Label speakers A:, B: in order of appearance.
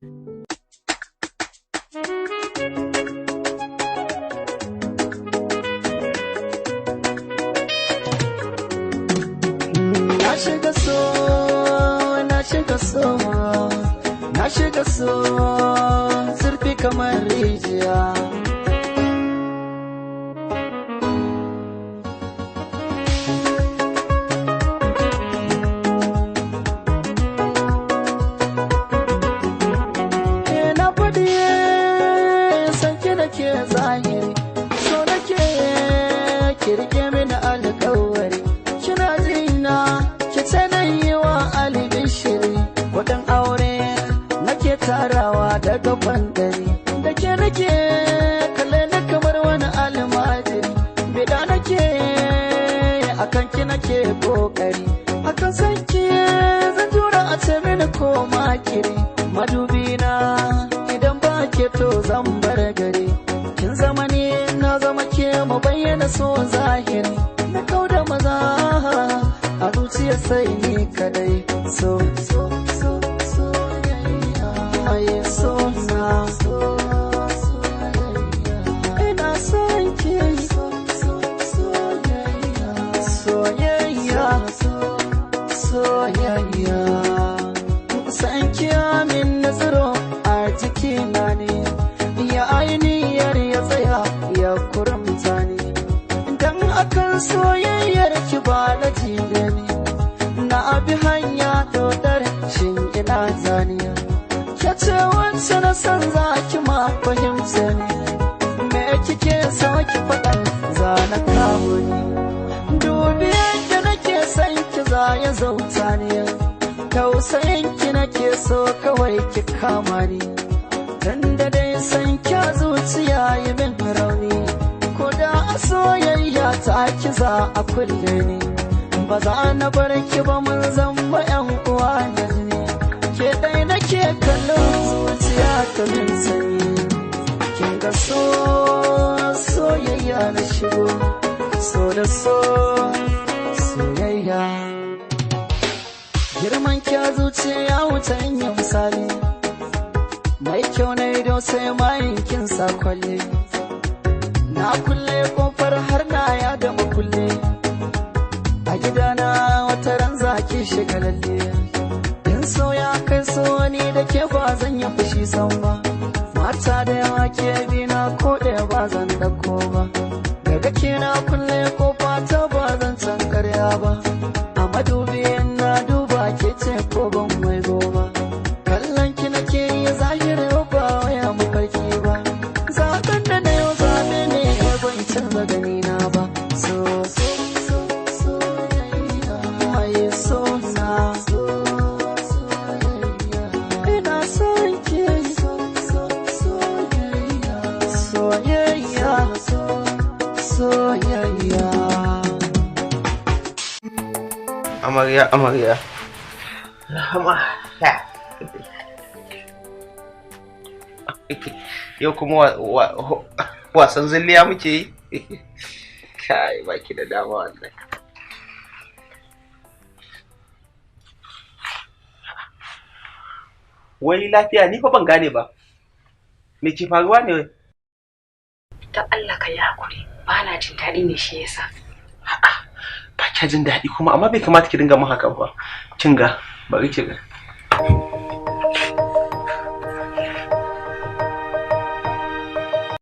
A: Na shiga so, na shiga so, na shiga so, zurfi kamar rijiya. Na faɗi sanki nake zahiri, so nake ki rike mini alƙawari. Kina jina ki ce na yi wa albishiri, kuɗin aure nake tarawa daga bandari. Da ke nake kalle ni kamar wani almajiri, bida nake akan ki nake kokari. Akan sanki zan jura a ce mini ko makiri, madubi na idan ba ke to zan bar gari. Kin zama ni na zama ke, mu bayyana so zahiri. Na kauda maza a zuciya sai ni kadai. So so so soyayya, ai so na so soyayya, ina son ki. So so soyayya, soyayya so soyayya. San ki amin nazaro a jikina ne, ya ainihiyar ya tsaya ya kuramta ne. Dan akan soyayyar ki ba na ji da ni, na abi hanya dodar shin ina zaniya. Ke ce wacce na san za ki ma fahimta ni, me kike so ki faɗan za na kawo ni. Dubi yadda nake son ki za ya zauta ni, tausayin ki nake so kawai ki kama ni. Dan da dai san ki a zuciya yi min rauni, ko da a soyayya ta ki za a kulle ni. Ba za na bar ki ba mun zama yan uwa da jini, ke dai nake kallon zuciya ta min sanyi. Kin ga so soyayya na shigo, so da so soyayya. Girman ki a zuciya ya wuce in yi misali, mai kyau na ido sai mayin kin sa kwalle. Na kulle kofar har na ya da makulle, a gidana wata ran za ki shiga lalle. In so ya kai so ni da ke ba zan yi fushi san ba, mata da yawa ke bi na ko ɗaya ba zan ɗauko ba. Daga ke na kulle kofa ta ba zan can karya ba, a madubi na duba ke ce ko ban mai ba. Kallon ki nake yi zahiri ba waya mafarki ba, zaɓen da na yau zaɓe ne ban canza gani na ba. So so so soyayya, mai so na so soyayya, ina son ki. So so soyayya, soyayya so soyayya.
B: Amarya, amarya. Rahama. Yau kuma wasan zilliya muke yi. Kai, baki da dama wannan. Wai lafiya ni fa ban gane ba. Me ke faruwa ne wai?
C: Don Allah ka yi hakuri, ba na jin daɗi ne shi yasa.
B: Ba kya jin daɗi kuma, amma bai kamata ki dinga mun haka ba. Kin ga, bari ki ga.